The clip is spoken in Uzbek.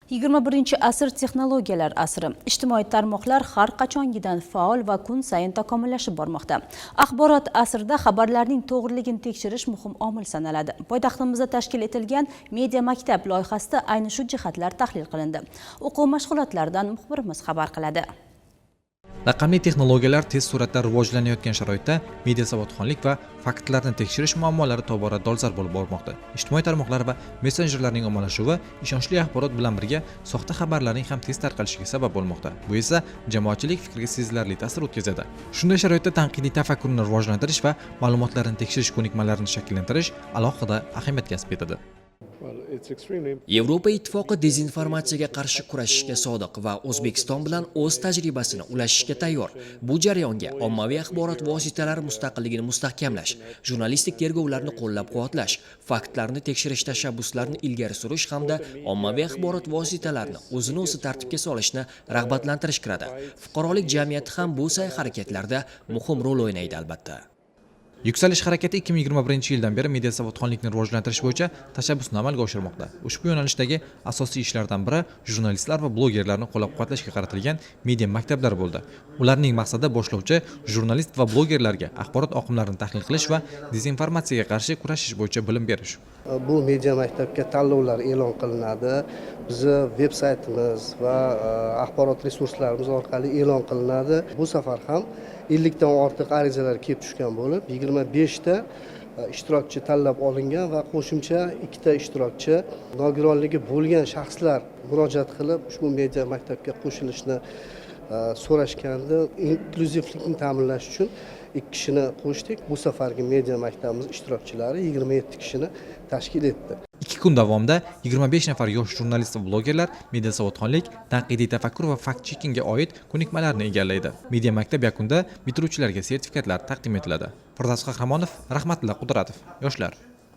21-asr texnologiyalar asri. Ijtimoiy tarmoqlar har qachongidan faol va kun sayin takomillashib bormoqda. Axborot asrida xabarlarning to'g'riligini tekshirish muhim omil sanaladi. Poytaxtimizda tashkil etilgan Media maktab loyihasida ayni shu jihatlar tahlil qilindi. O'quv mashg'ulotlaridan muxbirimiz xabar qiladi. Raqamli texnologiyalar tez sur'atda rivojlanayotgan sharoitda media savodxonlik va faktlarni tekshirish muammolari tobora dolzarb bo'lib bormoqda. Ijtimoiy tarmoqlar va messenjerlarning ommalashuvi ishonchli axborot bilan birga soxta xabarlarning ham tez tarqalishiga sabab bo'lmoqda. Bu esa jamoatchilik fikriga sezilarli ta'sir o'tkazadi. Shunday sharoitda tanqidiy tafakkurni rivojlantirish va ma'lumotlarni tekshirish ko'nikmalarini shakllantirish alohida ahamiyat kasb etadi. Yevropa Ittifoqi dezinformatsiyaga qarshi kurashishga sodiq va O'zbekiston bilan o'z tajribasini ulashishga tayyor. Bu jarayonga ommaviy axborot vositalari mustaqilligini mustahkamlash, jurnalistik tergovlarni qo'llab-quvvatlash, faktlarni tekshirish tashabbuslarini ilgari surish hamda ommaviy axborot vositalarini o'zini o'zi tartibga solishni rag'batlantirish kiradi. Fuqarolik jamiyati ham bu sa'y-harakatlarda muhim rol o'ynaydi, albatta. Yuksalish harakati 2021 yildan beri media savodxonlikni rivojlantirish bo'yicha tashabbusni amalga oshirmoqda. Ushbu yo'nalishdagi asosiy ishlardan biri jurnalistlar va blogerlarni qo'llab-quvvatlashga qaratilgan media maktablar bo'ldi. Ularning maqsadi boshlovchi jurnalist va blogerlarga axborot oqimlarini tahlil qilish va dezinformatsiyaga qarshi kurashish bo'yicha bilim berish. Bu media maktabga tanlovlar e'lon qilinadi. Bizni veb saytimiz va axborot resurslarimiz orqali e'lon qilinadi. Bu safar ham 50 dan ortiq arizalar kelib tushgan bo'lib, 25 ta ishtirokchi tanlab olingan va qo'shimcha ikkita ishtirokchi, nogironligi bo'lgan shaxslar murojaat qilib, ushbu media maktabga qo'shilishni so'rashgandi. Inklyuzivlikni ta'minlash uchun ikki kishini qo'shdik. Bu safargi media maktabimiz ishtirokchilari 27 kishini tashkil etdi. 2 kun davomida 25 nafar yosh jurnalist va blogerlar media savodxonlik, tanqidiy tafakkur va fact checkingga oid ko'nikmalarni egallaydi. Media maktab yakunida bitiruvchilarga sertifikatlar taqdim etiladi. Firdavs Qahramonov, Rahmatilla Qudratov, Yoshlar.